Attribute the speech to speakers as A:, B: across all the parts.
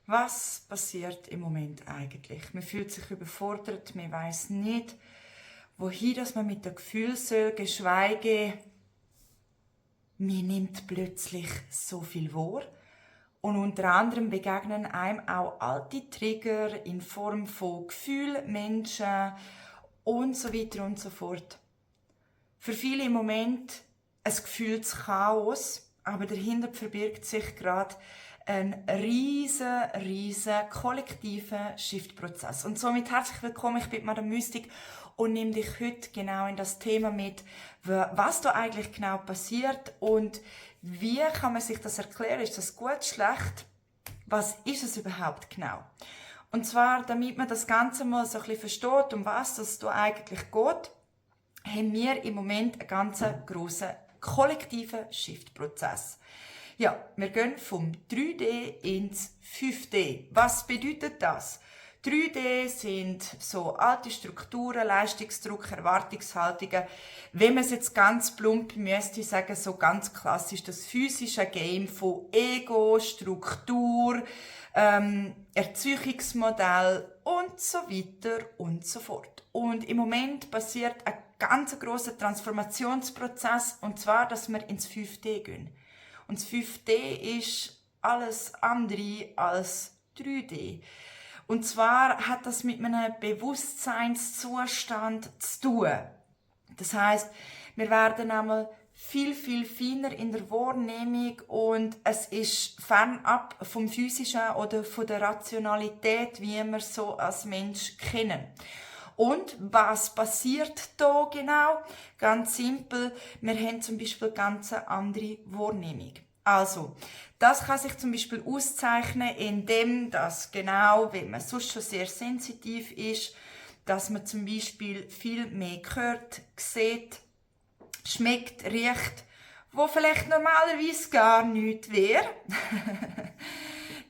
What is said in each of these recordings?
A: Was passiert im Moment eigentlich? Man fühlt sich überfordert, man weiß nicht, wohin das man mit den Gefühlen soll, geschweige, man nimmt plötzlich so viel wahr. Und unter anderem begegnen einem auch alte Trigger in Form von Gefühlen, Menschen und so weiter und so fort. Für viele im Moment ein gefühltes Chaos, aber dahinter verbirgt sich gerade ein riesen kollektiver Shift-Prozess. Und somit herzlich willkommen, ich bin Madame Mystik und nehme dich heute genau in das Thema mit, was da eigentlich genau passiert und wie kann man sich das erklären? Ist das gut, schlecht? Was ist es überhaupt genau? Und zwar, damit man das Ganze mal so ein bisschen versteht, um was es da eigentlich geht, haben wir im Moment einen ganz grossen kollektiven Shift-Prozess. Ja, wir gehen vom 3D ins 5D. Was bedeutet das? 3D sind so alte Strukturen, Leistungsdruck, Erwartungshaltungen. Wenn man es jetzt ganz plump müsste sagen, so ganz klassisch das physische Game von Ego, Struktur, Erziehungsmodell und so weiter und so fort. Und im Moment passiert ein ganz grosser Transformationsprozess, und zwar, dass wir ins 5D gehen. Und das 5D ist alles andere als 3D. Und zwar hat das mit einem Bewusstseinszustand zu tun. Das heisst, wir werden einmal viel feiner in der Wahrnehmung und es ist fernab vom Physischen oder von der Rationalität, wie wir so als Mensch kennen. Und was passiert da genau? Ganz simpel, wir haben zum Beispiel ganz eine andere Wahrnehmung. Also, das kann sich zum Beispiel auszeichnen, indem das genau, wenn man sonst schon sehr sensitiv ist, dass man zum Beispiel viel mehr hört, sieht, schmeckt, riecht, wo vielleicht normalerweise gar nichts wäre.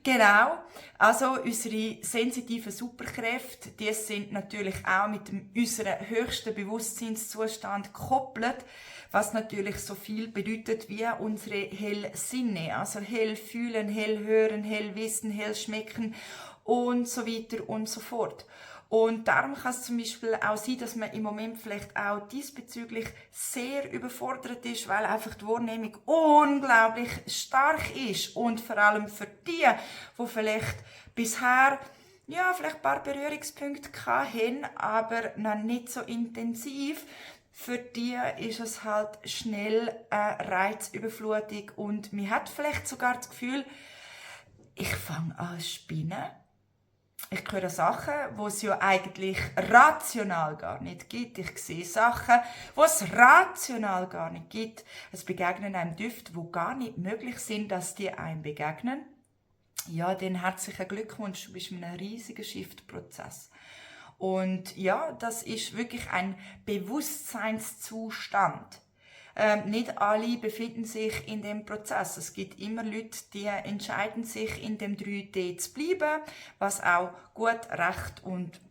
A: Genau. Also unsere sensitiven Superkräfte, die sind natürlich auch mit unserem höchsten Bewusstseinszustand gekoppelt, was natürlich so viel bedeutet wie unsere Hellsinne, also hell fühlen, hell hören, hell wissen, hell schmecken und so weiter und so fort. Und darum kann es zum Beispiel auch sein, dass man im Moment vielleicht auch diesbezüglich sehr überfordert ist, weil einfach die Wahrnehmung unglaublich stark ist. Und vor allem für die vielleicht bisher vielleicht ein paar Berührungspunkte hatten, aber noch nicht so intensiv, für die ist es halt schnell eine Reizüberflutung und man hat vielleicht sogar das Gefühl, ich fange an zu spinnen. Ich höre Sachen, die es ja eigentlich rational gar nicht gibt. Ich sehe Sachen, die es rational gar nicht gibt. Es begegnen einem Düfte, die gar nicht möglich sind, dass die einem begegnen. Ja, dann herzlichen Glückwunsch, du bist in einem riesigen Shift-Prozess. Und ja, das ist wirklich ein Bewusstseinszustand. Nicht alle befinden sich in dem Prozess. Es gibt immer Leute, die entscheiden sich, in dem 3D zu bleiben, was auch gut, recht und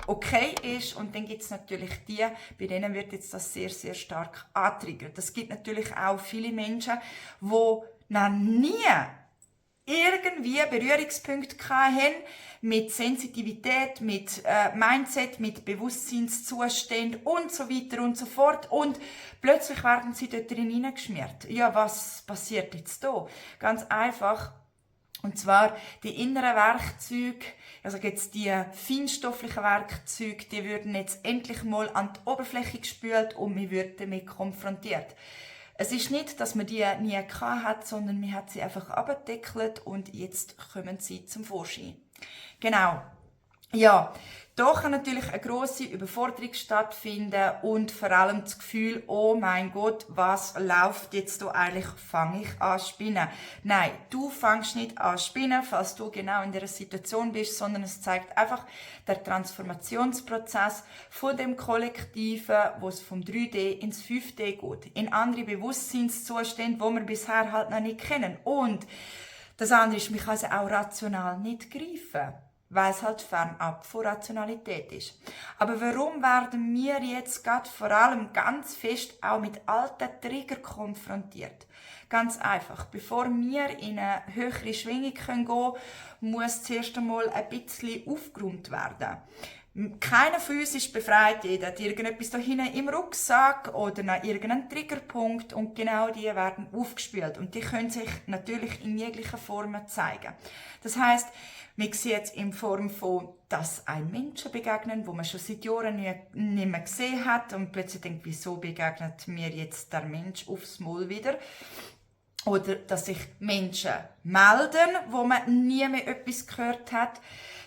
A: okay ist. Und dann gibt es natürlich die, bei denen wird jetzt das sehr stark antriggert. Es gibt natürlich auch viele Menschen, die noch nie irgendwie Berührungspunkte hatten mit Sensitivität, mit Mindset, mit Bewusstseinszuständen und so weiter und so fort. Und plötzlich werden sie dort drin hineingeschmiert. Ja, was passiert jetzt da? Ganz einfach. Und zwar die inneren Werkzeuge, also jetzt die feinstofflichen Werkzeuge, die würden jetzt endlich mal an die Oberfläche gespült und wir würden damit konfrontiert. Es ist nicht, dass man die nie hat, sondern man hat sie einfach abgedeckelt und jetzt kommen sie zum Vorschein. Genau. Ja, da kann natürlich eine grosse Überforderung stattfinden und vor allem das Gefühl, oh mein Gott, was läuft jetzt da eigentlich, fange ich an zu spinnen. Nein, du fängst nicht an zu spinnen, falls du genau in dieser Situation bist, sondern es zeigt einfach der Transformationsprozess von dem Kollektiven, wo es vom 3D ins 5D geht, in andere Bewusstseinszustände, die wir bisher halt noch nicht kennen. Und das andere ist, man kann sie auch rational nicht greifen. weil es halt fernab von Rationalität ist. Aber warum werden wir jetzt gerade vor allem ganz fest auch mit alten Trigger konfrontiert? Ganz einfach, bevor wir in eine höhere Schwingung gehen können, muss zuerst einmal ein bisschen aufgeräumt werden. Keiner von uns ist befreit, jeder hat irgendetwas da hinten im Rucksack oder noch irgendeinen Triggerpunkt und genau die werden aufgespült und die können sich natürlich in jeglichen Formen zeigen. Das heisst, wir sehen es in Form von, dass ein Menschen begegnen, wo man schon seit Jahren nicht mehr gesehen hat und plötzlich denkt, wieso begegnet mir jetzt der Mensch aufs Mal wieder? Oder dass sich Menschen melden, wo man nie mehr etwas gehört hat.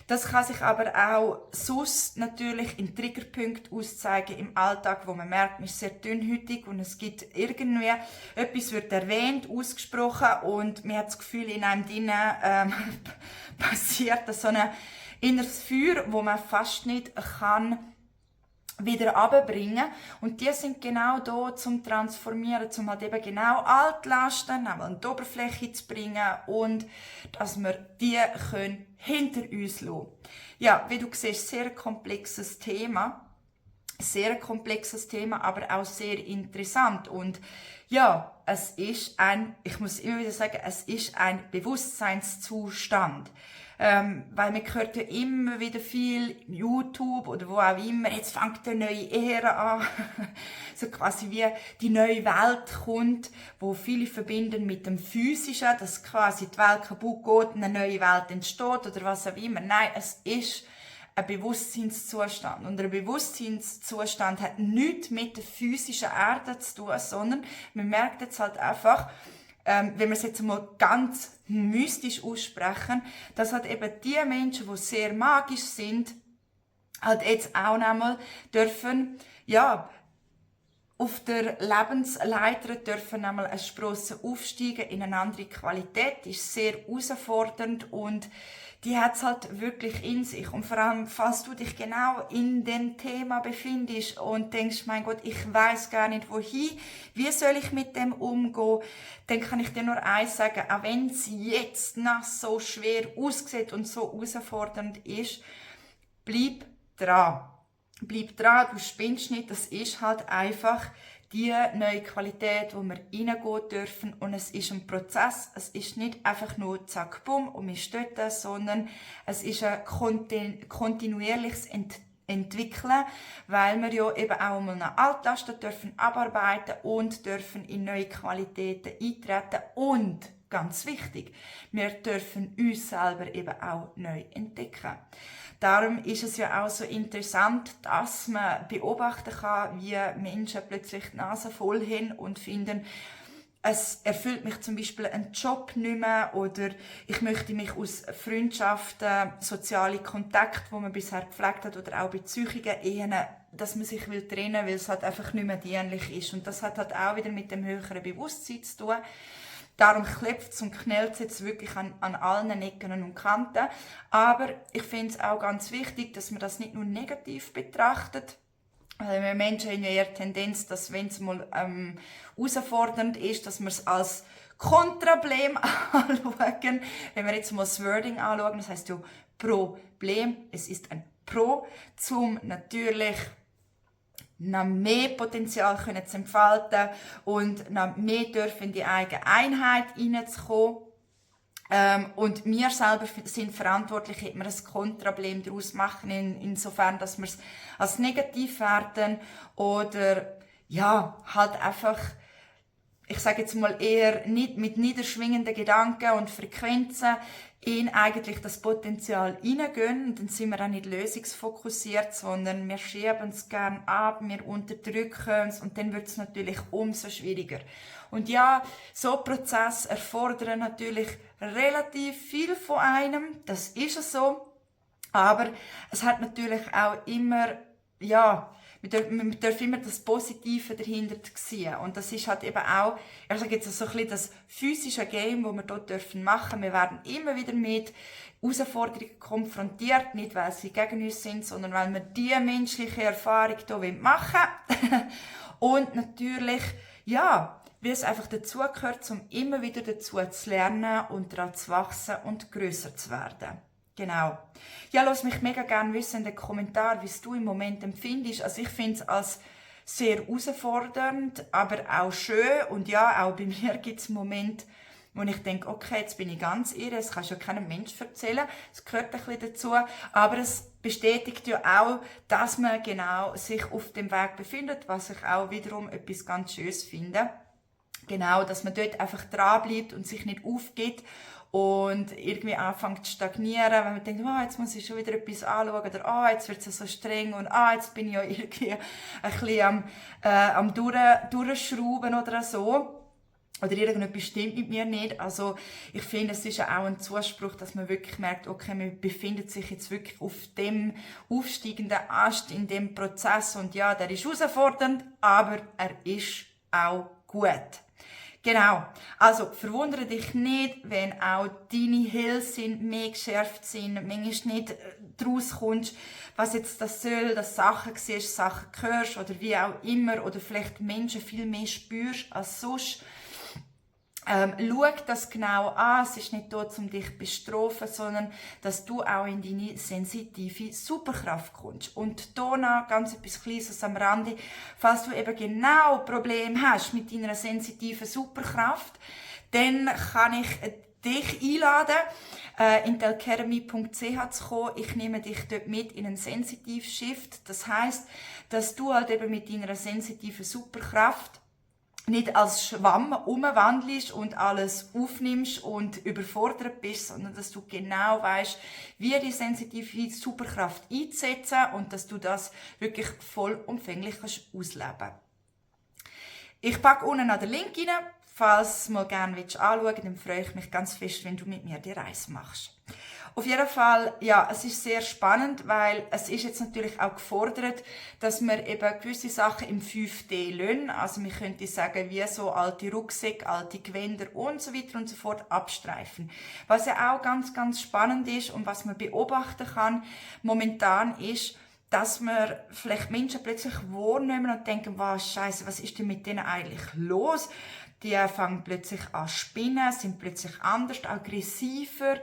A: Das kann sich aber auch sonst natürlich in Triggerpunkten auszeigen im Alltag, wo man merkt, man ist sehr dünnhütig und es gibt irgendwie, etwas wird erwähnt, ausgesprochen und man hat das Gefühl, in einem drinnen passiert so ein inneres Feuer, wo man fast nicht kann wieder runterbringen. Und die sind genau da zum Transformieren, um halt eben genau Altlasten an die Oberfläche zu bringen und dass wir die können hinter uns lassen. Ja, wie du siehst, sehr komplexes Thema. Sehr komplexes Thema, aber auch sehr interessant. Und ja, es ist ich muss immer wieder sagen, es ist ein Bewusstseinszustand. Weil man hört ja immer wieder viel YouTube oder wo auch immer, jetzt fängt eine neue Ära an. So quasi wie die neue Welt kommt, wo viele verbinden mit dem Physischen, dass quasi die Welt kaputt geht und eine neue Welt entsteht oder was auch immer. Nein, es ist ein Bewusstseinszustand. Und ein Bewusstseinszustand hat nichts mit der physischen Erde zu tun, sondern man merkt jetzt halt einfach, wenn wir es jetzt mal ganz mystisch aussprechen, dass halt eben die Menschen, die sehr magisch sind, halt jetzt auch einmal dürfen, ja, auf der Lebensleiter dürfen einmal eine Sprosse aufsteigen in eine andere Qualität. Die ist sehr herausfordernd und die hat es halt wirklich in sich. Und vor allem, falls du dich genau in dem Thema befindest und denkst, mein Gott, ich weiß gar nicht wohin, wie soll ich mit dem umgehen, dann kann ich dir nur eins sagen, auch wenn es jetzt noch so schwer aussieht und so herausfordernd ist, bleib dran. Bleib dran, du spinnst nicht, das ist halt einfach die neue Qualität, wo wir reingehen dürfen und es ist ein Prozess, es ist nicht einfach nur zack, bumm und wir stehen da, sondern es ist ein kontinuierliches Entwickeln, weil wir ja eben auch mal eine Altlasten dürfen abarbeiten und dürfen in neue Qualitäten eintreten und ganz wichtig, wir dürfen uns selber eben auch neu entdecken. Darum ist es ja auch so interessant, dass man beobachten kann, wie Menschen plötzlich die Nase voll haben und finden, es erfüllt mich zum Beispiel ein Job nicht mehr oder ich möchte mich aus Freundschaften, soziale Kontakte, die man bisher gepflegt hat oder auch Beziehungen, eher, dass man sich trennen will, weil es halt einfach nicht mehr dienlich ist. Und das hat halt auch wieder mit dem höheren Bewusstsein zu tun. Darum klopft es und knallt es jetzt wirklich an allen Ecken und Kanten. Aber ich finde es auch ganz wichtig, dass man das nicht nur negativ betrachtet. Wir Menschen haben ja eher die Tendenz, dass wenn es mal herausfordernd ist, dass wir es als Kontrablem anschauen. Wenn wir jetzt mal das Wording anschauen, das heisst ja Problem, es ist ein Pro, zum natürlich noch mehr Potenzial zu entfalten und noch mehr dürfen in die eigene Einheit hineinzukommen. Und wir selber sind verantwortlich, ob wir ein Kontraproblem daraus machen, insofern, dass wir es als negativ werten oder ja, halt einfach, ich sage jetzt mal eher nicht mit niederschwingenden Gedanken und Frequenzen in eigentlich das Potenzial hineingehen. Und dann sind wir auch nicht lösungsfokussiert, sondern wir schieben es gerne ab, wir unterdrücken es und dann wird es natürlich umso schwieriger. Und ja, so Prozesse erfordern natürlich relativ viel von einem, das ist es so, aber es hat natürlich auch immer, ja, wir dürfen immer das Positive dahinter sehen. Und das ist halt eben auch, ich sage jetzt so ein bisschen das physische Game, das wir dort machen dürfen. Wir werden immer wieder mit Herausforderungen konfrontiert, nicht weil sie gegen uns sind, sondern weil wir diese menschliche Erfahrung hier machen wollen. Und natürlich, ja, wie es einfach dazugehört, um immer wieder dazu zu lernen und daran zu wachsen und grösser zu werden. Genau. Ja, lass mich mega gerne wissen in den Kommentaren, wie es du im Moment empfindest. Also ich finde es als sehr herausfordernd, aber auch schön. Und ja, auch bei mir gibt es Momente, wo ich denke, okay, jetzt bin ich ganz irre, das kannst du ja keinem Mensch erzählen, es gehört ein bisschen dazu, aber es bestätigt ja auch, dass man genau sich auf dem Weg befindet, was ich auch wiederum etwas ganz Schönes finde. Genau, dass man dort einfach dranbleibt und sich nicht aufgibt und irgendwie anfängt zu stagnieren, wenn man denkt, jetzt muss ich schon wieder etwas anschauen oder jetzt wird es so streng und jetzt bin ich ja irgendwie ein bisschen am Durchschrauben oder so. Oder irgendetwas stimmt mit mir nicht. Also ich finde, es ist ja auch ein Zuspruch, dass man wirklich merkt, okay, man befindet sich jetzt wirklich auf dem aufsteigenden Ast in dem Prozess und ja, der ist herausfordernd, aber er ist auch gut. Genau, also verwundere dich nicht, wenn auch deine Hilfssinne mehr geschärft sind, manchmal nicht daraus kommst, was jetzt das soll, dass Sachen siehst, Sachen hörst oder wie auch immer oder vielleicht Menschen viel mehr spürst als sonst. Schau das genau an, es ist nicht da, um dich zu bestrafen, sondern dass du auch in deine sensitive Superkraft kommst. Und hier noch ganz etwas Kleines am Rande, falls du eben genau Probleme hast mit deiner sensitiven Superkraft, dann kann ich dich einladen, in telkeremy.ch zu kommen. Ich nehme dich dort mit in einen Sensitive Shift. Das heisst, dass du halt eben mit deiner sensitiven Superkraft nicht als Schwamm umwandelst und alles aufnimmst und überfordert bist, sondern dass du genau weißt, wie die sensitive Superkraft einzusetzen und dass du das wirklich vollumfänglich ausleben kannst. Ich packe unten noch den Link rein, falls du mal gerne anschauen willst, dann freue ich mich ganz fest, wenn du mit mir die Reise machst. Auf jeden Fall, ja, es ist sehr spannend, weil es ist jetzt natürlich auch gefordert, dass wir eben gewisse Sachen im 5D lassen. Also man könnte sagen, wie so alte Rucksäcke, alte Gewänder und so weiter und so fort abstreifen. Was ja auch ganz, ganz spannend ist und was man beobachten kann momentan ist, dass man vielleicht Menschen plötzlich wahrnehmen und denken, was Scheiße, was ist denn mit denen eigentlich los? Die fangen plötzlich an zu spinnen, sind plötzlich anders, aggressiver.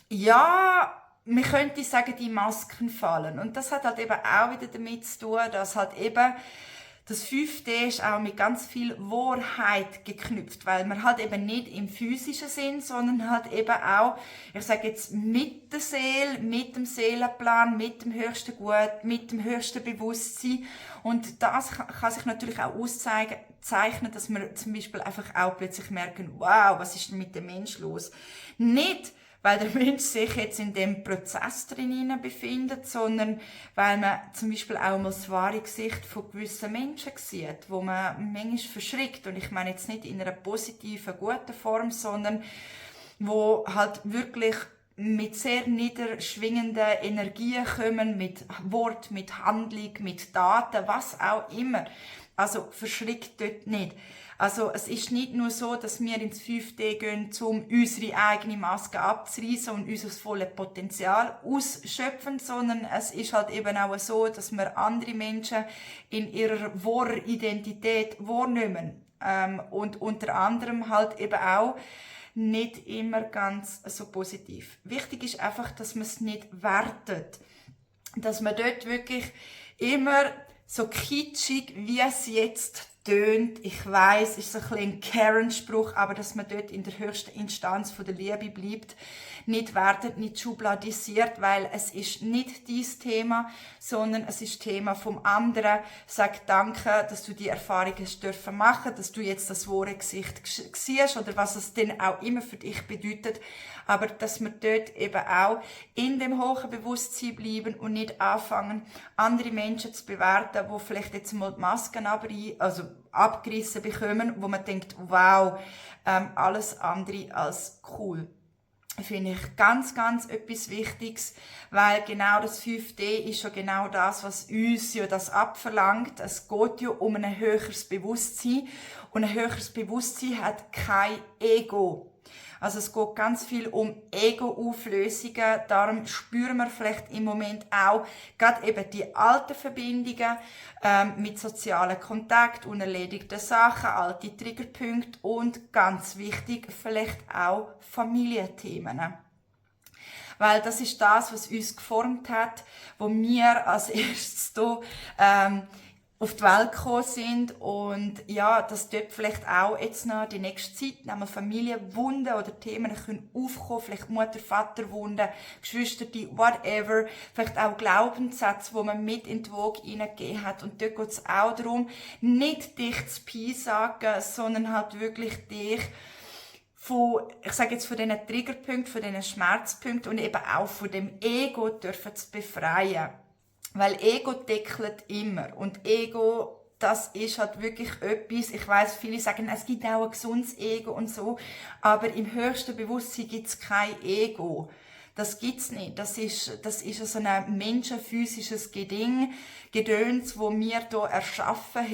A: Ja, man könnte sagen, die Masken fallen. Und das hat halt eben auch wieder damit zu tun, dass halt eben das 5D ist auch mit ganz viel Wahrheit geknüpft, weil man halt eben nicht im physischen Sinn, sondern halt eben auch, ich sage jetzt mit der Seele, mit dem Seelenplan, mit dem höchsten Gut, mit dem höchsten Bewusstsein. Und das kann sich natürlich auch auszeichnen, dass wir zum Beispiel einfach auch plötzlich merken, wow, was ist denn mit dem Mensch los? Nicht, weil der Mensch sich jetzt in dem Prozess drin befindet, sondern weil man zum Beispiel auch mal das wahre Gesicht von gewissen Menschen sieht, wo man manchmal verschrickt. Und ich meine jetzt nicht in einer positiven, guten Form, sondern wo halt wirklich mit sehr niederschwingenden Energien kommen, mit Wort, mit Handlung, mit Daten, was auch immer. Also verschrickt dort nicht. Also es ist nicht nur so, dass wir ins 5D gehen, um unsere eigene Maske abzureißen und unser volles Potenzial ausschöpfen, sondern es ist halt eben auch so, dass wir andere Menschen in ihrer wahren Identität wahrnehmen. Und unter anderem halt eben auch nicht immer ganz so positiv. Wichtig ist einfach, dass man es nicht wertet. Dass man dort wirklich immer so kitschig, wie es jetzt tönt. Ich weiss, ist so ein bisschen ein Karen-Spruch, aber dass man dort in der höchsten Instanz von der Liebe bleibt, nicht wertet, nicht schubladisiert, weil es ist nicht dein Thema, sondern es ist Thema vom anderen. Sag danke, dass du die Erfahrung hast dürfen machen, dass du jetzt das wahre Gesicht siehst oder was es denn auch immer für dich bedeutet, aber dass wir dort eben auch in dem hohen Bewusstsein bleiben und nicht anfangen, andere Menschen zu bewerten, die vielleicht jetzt mal die Masken abgerissen bekommen, wo man denkt, wow, alles andere als cool. Finde ich ganz, ganz etwas Wichtiges, weil genau das 5D ist ja genau das, was uns ja das abverlangt. Es geht ja um ein höheres Bewusstsein und ein höheres Bewusstsein hat kein Ego. Also es geht ganz viel um Ego-Auflösungen, darum spüren wir vielleicht im Moment auch gerade eben die alten Verbindungen mit sozialen Kontakt, unerledigten Sachen, alte Triggerpunkte und ganz wichtig vielleicht auch Familienthemen. weil das ist das, was uns geformt hat, wo wir als erstes hier auf die Welt gekommen sind. Und ja, dass dort vielleicht auch jetzt noch die nächste Zeit nämlich Familienwunden oder Themen können aufkommen, vielleicht Mutter-Vater-Wunden, Geschwister, whatever, vielleicht auch Glaubenssätze, die man mit in die Waage hineingegeben hat. Und dort geht es auch darum, nicht dich zu piesagen, sondern halt wirklich dich ich sage jetzt von diesen Triggerpunkten, von diesen Schmerzpunkten und eben auch von dem Ego dürfen zu befreien. Weil Ego deckelt immer. Und Ego, das ist halt wirklich etwas, ich weiss, viele sagen, es gibt auch ein gesundes Ego und so, aber im höchsten Bewusstsein gibt es kein Ego. Das gibt's nicht. Das ist so ein menschenphysisches Gedöns, wo wir hier erschaffen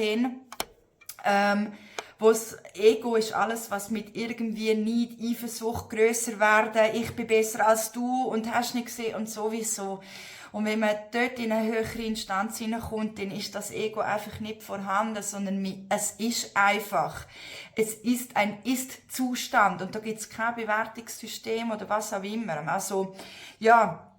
A: haben. Wo das Ego ist alles, was mit irgendwie Neid, Eifersucht, grösser werden, ich bin besser als du und hast nicht gesehen und sowieso. Und wenn man dort in eine höhere Instanz hineinkommt, dann ist das Ego einfach nicht vorhanden, sondern es ist einfach. Es ist ein Ist-Zustand und da gibt es kein Bewertungssystem oder was auch immer. Also, ja,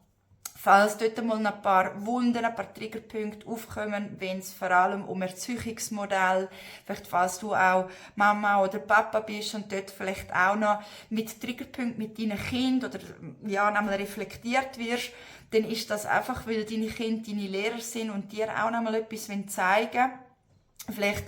A: falls dort mal ein paar Wunden, ein paar Triggerpunkte aufkommen, wenn es vor allem um Erziehungsmodell, vielleicht falls du auch Mama oder Papa bist und dort vielleicht auch noch mit Triggerpunkten mit deinen Kindern oder ja, nochmal reflektiert wirst, dann ist das einfach, weil deine Kinder deine Lehrer sind und dir auch nochmal etwas zeigen wollen. Vielleicht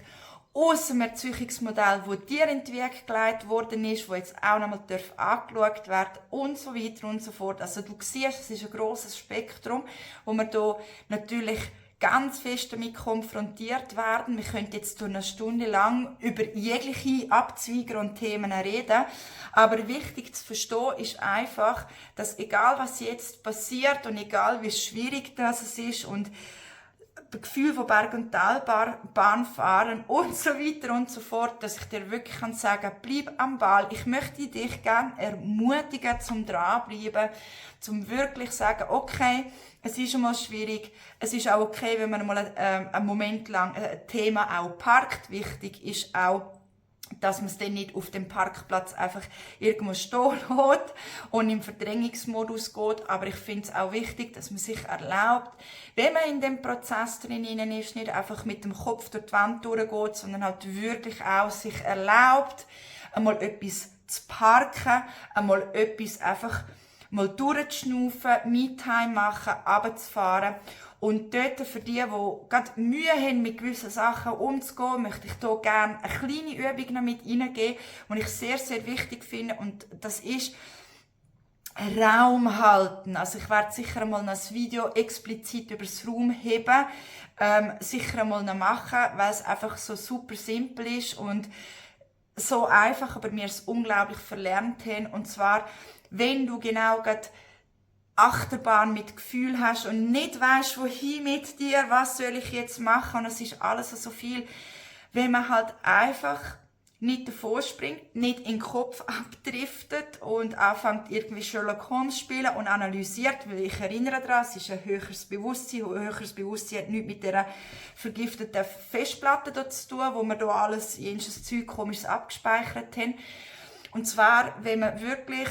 A: aus dem Erziehungsmodell, das dir in die Wiege gelegt worden ist, das jetzt auch nochmal angeschaut werden und so weiter und so fort. Also du siehst, es ist ein grosses Spektrum, wo wir hier natürlich ganz fest damit konfrontiert werden. Wir können jetzt eine Stunde lang über jegliche Abzweiger und Themen reden, aber wichtig zu verstehen ist einfach, dass egal was jetzt passiert und egal wie schwierig das ist und das Gefühl von Berg- und Talbahn fahren und so weiter und so fort, dass ich dir wirklich sagen kann, bleib am Ball. Ich möchte dich gerne ermutigen, zum dranbleiben, zum wirklich sagen, okay, es ist einmal schwierig, es ist auch okay, wenn man mal einen Moment lang ein Thema auch parkt. Wichtig ist auch, dass man es dann nicht auf dem Parkplatz einfach irgendwo stehen lässt und im Verdrängungsmodus geht. Aber ich finde es auch wichtig, dass man sich erlaubt, wenn man in dem Prozess drin ist, nicht einfach mit dem Kopf durch die Wand durchgeht, sondern halt wirklich auch sich erlaubt, einmal etwas zu parken, einmal etwas einfach mal durchzuschnaufen, Me-Time machen, runterzufahren. Und dort für die gerade Mühe haben, mit gewissen Sachen umzugehen, möchte ich hier gerne eine kleine Übung noch mit reingeben, die ich sehr, sehr wichtig finde. Und das ist Raum halten. Also ich werde sicher mal ein Video explizit über das Raum heben, sicher mal noch machen, weil es einfach so super simpel ist und so einfach, aber wir es unglaublich verlernt haben. Und zwar, wenn du genau gerade Achterbahn mit Gefühl hast und nicht weißt, wohin mit dir, was soll ich jetzt machen und es ist alles so viel, wenn man halt einfach nicht davor springt, nicht in den Kopf abdriftet und anfängt irgendwie Sherlock Holmes zu spielen und analysiert, weil ich erinnere daran, es ist ein höheres Bewusstsein. Ein höheres Bewusstsein hat nichts mit dieser vergifteten Festplatte zu tun, wo wir da alles, jenes Zeug komisches abgespeichert haben. Und zwar, wenn man wirklich,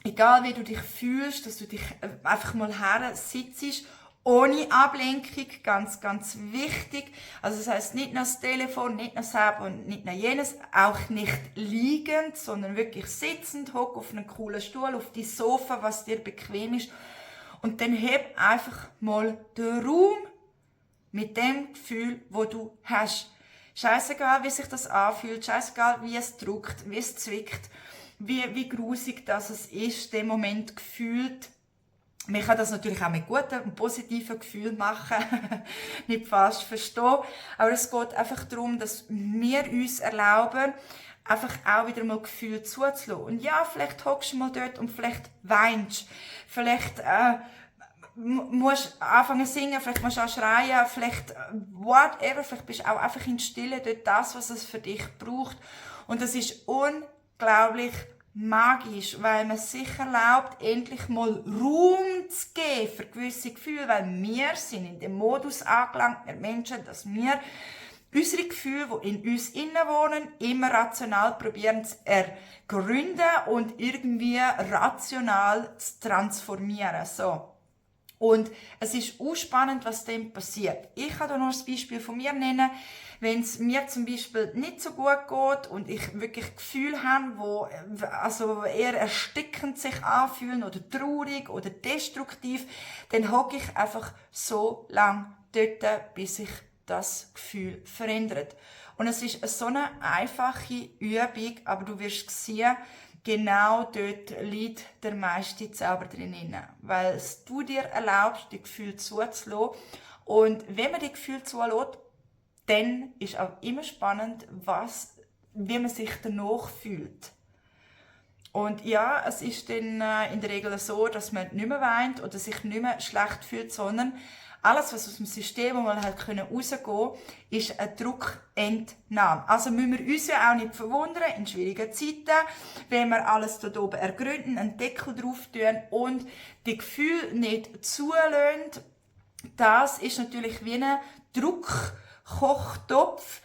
A: egal wie du dich fühlst, dass du dich einfach mal her sitzt, ohne Ablenkung, ganz, ganz wichtig. Also das heisst nicht nur das Telefon, nicht nur das Handy und nicht nur jenes, auch nicht liegend, sondern wirklich sitzend, hock auf einem coolen Stuhl, auf die Sofa, was dir bequem ist. Und dann heb einfach mal den Raum mit dem Gefühl, wo du hast. Scheißegal, wie sich das anfühlt, scheißegal, wie es drückt, wie es zwickt, wie grusig das es ist, dem Moment gefühlt. Man kann das natürlich auch mit guten und positiven Gefühlen machen, nicht falsch verstehen. Aber es geht einfach darum, dass wir uns erlauben, einfach auch wieder mal Gefühle zuzulassen. Und ja, vielleicht hockst du mal dort und vielleicht weinst. Vielleicht musst du anfangen zu singen, vielleicht musst du auch schreien, vielleicht whatever, vielleicht bist du auch einfach in Stille dort das, was es für dich braucht. Und das ist unglaublich magisch, weil man sich erlaubt, endlich mal Raum zu geben für gewisse Gefühle, weil wir sind in dem Modus angelangt, wir Menschen, dass wir unsere Gefühle, die in uns innen wohnen, immer rational probieren zu ergründen und irgendwie rational zu transformieren. So. Und es ist auch spannend, was dem passiert. Ich kann da noch ein Beispiel von mir nennen. Wenn es mir zum Beispiel nicht so gut geht und ich wirklich Gefühle habe, wo also eher erstickend sich anfühlen oder traurig oder destruktiv, dann hocke ich einfach so lange dort, bis sich das Gefühl verändert. Und es ist so eine einfache Übung, aber du wirst sehen, genau dort liegt der meiste Zauber drin. Weil du dir erlaubst, die Gefühle zuzulassen. Und wenn man die Gefühle zulässt, dann ist auch immer spannend, wie man sich danach fühlt. Und ja, es ist dann in der Regel so, dass man nicht mehr weint oder sich nicht mehr schlecht fühlt, sondern alles, was aus dem System mal rausgehen konnte, ist eine Druckentnahme. Also müssen wir uns ja auch nicht verwundern in schwierigen Zeiten, wenn wir alles dort oben ergründen, einen Deckel drauf tun und die Gefühle nicht zulassen. Das ist natürlich wie ein Druckkochtopf,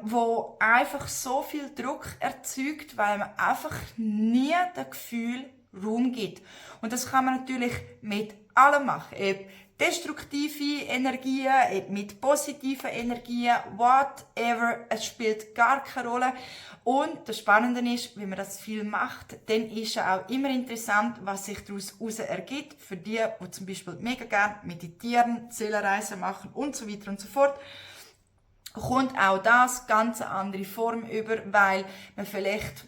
A: wo einfach so viel Druck erzeugt, weil man einfach nie das Gefühl Raum gibt. Und das kann man natürlich mit allem machen. Destruktive Energien, mit positiven Energien, whatever, es spielt gar keine Rolle. Und das Spannende ist, wenn man das viel macht, dann ist es auch immer interessant, was sich daraus ergibt. Für die zum Beispiel mega gerne meditieren, Seelenreisen machen und so weiter und so fort, kommt auch das ganz eine andere Form über, weil man vielleicht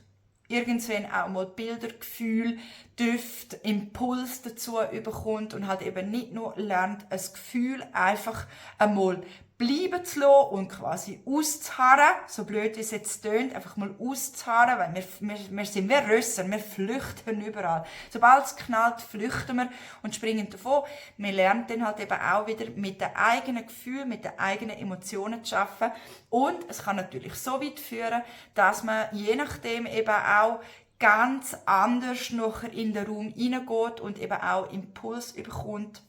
A: irgendwann auch mal Bilder, Gefühl, Düfte, Impuls dazu bekommt und halt eben nicht nur lernt, ein Gefühl einfach einmal bleiben zu lassen und quasi auszuharren, so blöd wie es jetzt tönt, einfach mal auszuharren, weil wir sind wie Rösser, wir flüchten überall. Sobald es knallt, flüchten wir und springen davon. Wir lernen dann halt eben auch wieder mit den eigenen Gefühlen, mit den eigenen Emotionen zu arbeiten. Und es kann natürlich so weit führen, dass man je nachdem eben auch ganz anders nachher in den Raum hineingeht und eben auch Impulse bekommt,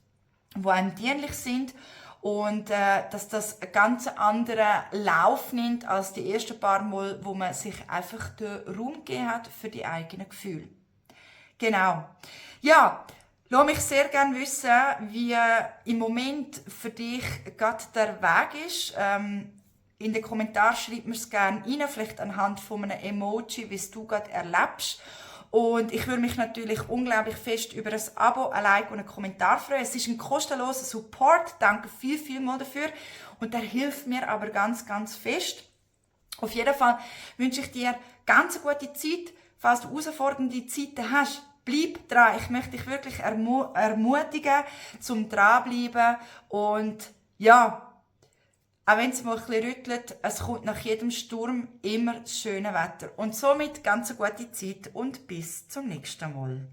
A: die einem dienlich sind. Und dass das einen ganz anderen Lauf nimmt als die ersten paar Mal, wo man sich einfach den Raum gegeben hat für die eigenen Gefühle. Genau. Ja, lass mich sehr gerne wissen, wie im Moment für dich gerade der Weg ist. In den Kommentaren schreib mir es gerne rein, vielleicht anhand von einem Emoji, wie es du gerade erlebst. Und ich würde mich natürlich unglaublich fest über ein Abo, ein Like und einen Kommentar freuen. Es ist ein kostenloser Support. Danke vielmals dafür. Und der hilft mir aber ganz, ganz fest. Auf jeden Fall wünsche ich dir ganz eine gute Zeit. Falls du herausfordernde Zeiten hast, bleib dran. Ich möchte dich wirklich ermutigen, zum dranbleiben. Und ja, auch wenn es mal ein bisschen rüttelt, es kommt nach jedem Sturm immer das schöne Wetter. Und somit ganz eine gute Zeit und bis zum nächsten Mal.